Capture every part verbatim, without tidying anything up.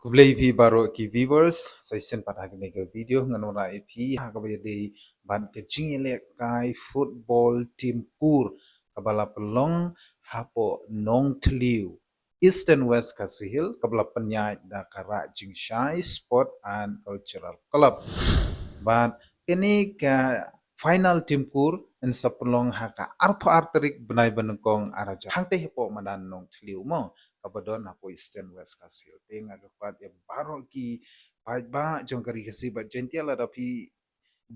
Khublei phi baroh ki viewers, sa shisien pat ha kane ka video ngan wanrah ïa phi ha kaba ïadei bad ka jingïalehkai football team kur kaba la pynlong hapoh Nongthliew, Eastern West Khasi Hills, kaba la pynïaid da ka Rah Jingshai Sport and Cultural Club. Bad kane ka final team kur yn sa pynlong ha ka arphew ar tarik bnai ba nyngkong ar hajar hangtei hapoh madan Nongthliew mo, kaba don hapoh Eastern West Khasi Hills. Te nga kyrpad ïa baroh ki paidbah jong ka Ri Khasi bad Jaiñtia, lada phi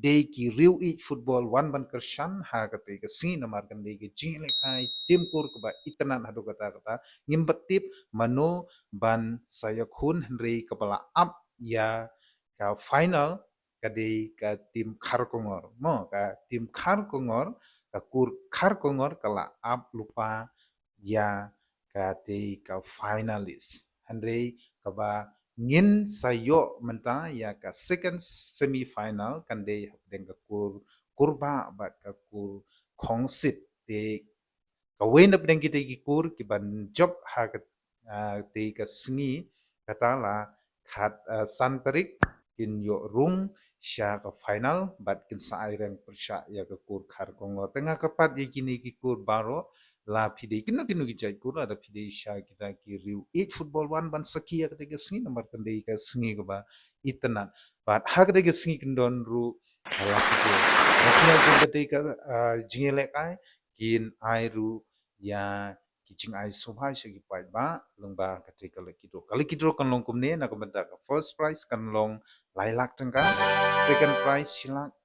dei ki riew ïeit football, wan ban kyrshan ha katei ka sngi namar kan dei ka jingïalehkai team kur kaba itynnad haduh katta katta. Ngim pat tip mano ban sa ïakhun, hynrei kaba la ap ïa ka final ka dei ka team Kharkongor mo, ka team Kharkongor, ka kur Kharkongor ka la ap lypa ïa katei ka finalist. Hynrei kaba ngin sa ïoh mynta ïa ka second semi final kan dei hapdeng ka kur Kurbah bad ka kur Khongsit. Te kawei na pdeng kitei ki kur kiban jop ha ka, ah, tei ka sngi, kata la khat, ah, san tarik kin ïoh rung sha ka final bad kin sa ai reng pyrshah ïa ka kur Kharkongor. Te nga kyrpad ïa kine ki kur baroh, la phi dei kino kino ki jait kur, lada phi dei sha kita ki riew ïeit football, wan ban sakhi ïa katei ka sngi namar kan dei ka sngi kaba itynnad. Bad ha katei ka sngi kin don ruh ka lucky draw. Nga pynïaid jong katei ka, ah, jingïalehkai kin ai ruh ïa ki jingai sngewbha sha ki paidbah lyngba katei ka lucky draw. Ka lucky draw kan long kumne, na ka bynta ka first prize kan long lai lak tyngka, second prize shi lak,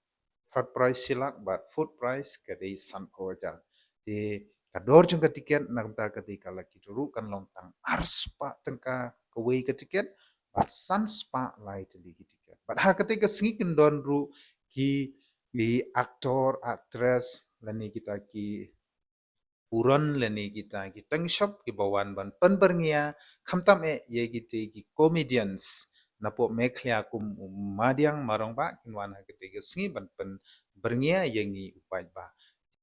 third prize shi lak bad fourth prize ka dei sanphew hajar. Te ka dor jong ka tiket na ka bynta katei ka lucky draw ruh kan long tang arspah tyngka kawei ka tiket bad sanspah lai tylli ki tiket. Bad ha katei ka sngi kin don ruh ki, ki actor, actress lane kita ki burom lane kita ki tangshop kiba wan ban pynbyrngia, khamtam eh ïa kitei ki comedians napoh Meghalaya kum u Madiang Marongbah, kin wan ha katei ka sngi ban pynbyrngia ïa ngi u paidbah.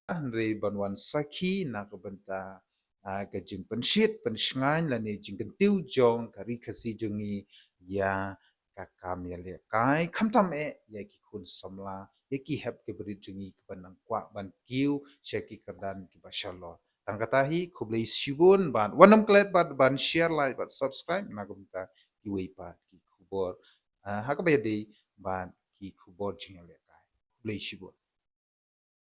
Hynrei ban wan sakhi na ka bynta, ah, ka jingpynshit pynshngaiñ lane jingkyntiew jong ka Ri Khasi jong ngi ïa ka kam ïalehkai, khamtam eh ïa ki khun samla, ïa ki hep ki barit jong ngi kiba nang kwah ban kiew sha ki kyrdan kiba shalor. Tang kata hi, khublei shibun bad wat nym klet bad ban share, like bad subscribe na ka bynta kiwei pat ki khubor, ah, ha kaba ïadei bad ki khubor jingïalehkai. Khublei shibun.